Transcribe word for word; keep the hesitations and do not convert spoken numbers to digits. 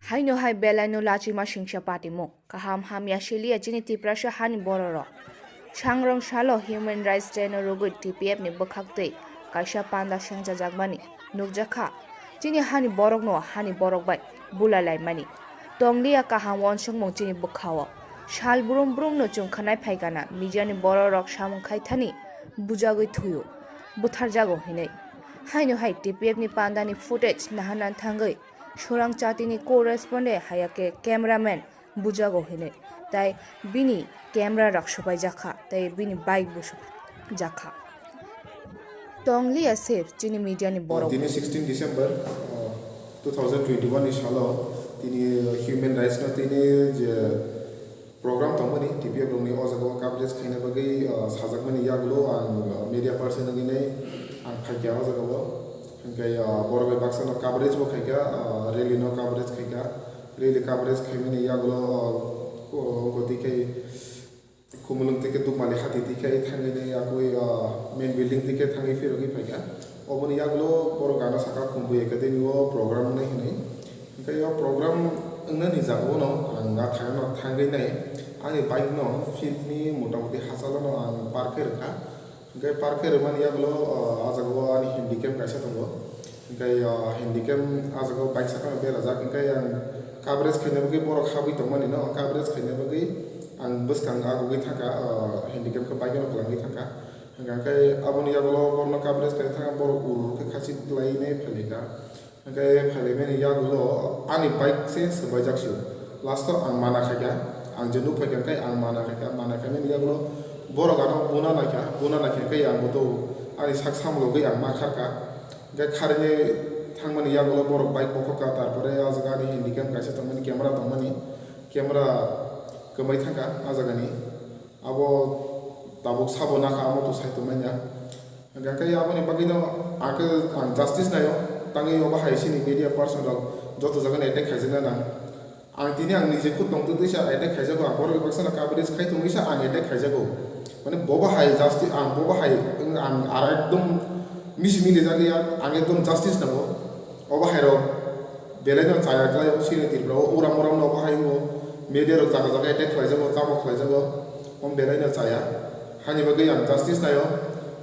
Haino hai belaino lachima singsa patimung. Kaham hamya siliya chini Tiprasa hani bororok. Sangrong salo Human Rights Day no rwgwi T P F ni bwkhaktwi kaisa panda sengchajakmani nukjakha. Chini hani borokno hani borok bai bulai laimani. Tongliya kaham uansukmung chini bwkhao. Sal brum brumno chwng khwnai phaikana mediani bororok samung khaithani bujagwi thuio, butharjago hinwi. Haino hai T P F ni pandani footage naharna thangwi Surang chatini correspondent hayake cameraman bujago hinwi, tai bini camera rok supai jakha, tai bini bike bo supai jakha. Tongliya se chini mediani borok. Tini sixteen December, uh, two thousand twenty-one ni salo tini human rights no tini je program tongmani T P F rokni o jaga o coverage khaina bagwi, uh, sajakmani yagulo ang, uh, media person wngwi ang phaikha o jaga o. Hwnkhe, uh, borok bai baksa no coverage bo khaikha, uh, rally no coverage khaikha. Rally coverage khaimani yagulo, uh, ko-, koti khai Khumulwng tike Dukmali hati tike thangwi ne yakwi, ah, main building tike thangwi phirogwi phaikha. Oboni yagulo borok gana saka Khumbu Academy o program wngnai hinwi. Hwnkhe o program wngnani jagao no ang nathai no thangwi nai ani bike no field ni motamuti hachalo no ang park khe rwkha. Hwnkhe park khe rwmani yagulo, ah, ah jagao ani handicap kaisa tongo. Hwnkhe, ah, handicap ah jagao bike sakano berajak, hwnkhe ang coverage khaina bagwi borok habwi tongmani no, coverage khaina bagwi ang bwskang agugwi thangkha, ah, handicap khe bike no kwlangwi thangkha. Hwnkhe aboni yagulo borokno coverage khaina thangkha, borok ur ur khe khachik lainai phaikha. Hwnkhe phailaimani yagulo ani bike se swbaijak sio. Last o ang mana khaikha, ang je nuk phaikha hwnkhe ang mana khaikha, mana khaimani yagulo borok ano buna naikha, buna naikha hwnkhe ang boto ani sak samlogwi ang ma kharkha. Hwnkhe kharwi thangmani yagulo borok bike bokhokha, tarpore o jaga ani handicap kaisa tongmani, camera tongmani, camera kwmai thangkha o jagani. Abo tabuk sabo nakha, amo to sai tongmanya. Hwnkhe aboni bagwi no ang khe ang justice naio, tangwi obo hai sini media person rok joto jaga ni attack khaijakna nang. Ang tini ang nije khud tongtwtwi sa attack khaijago, ang borok baksa no coverage khai tongwi sa ang attack khaijago. Mane bobo hai justice, ang bobo hai wng ang ar ekdom misi mili jakliya, ang ekdom justice nango. Obo hai rok belai no chaya khlaio, sini Tripura o uram uram no obo hai wngo, media rok jaga jaga attack khlaijago, chabo khlaijago, omo belai no chaya. Hani bagwi ang justice naio.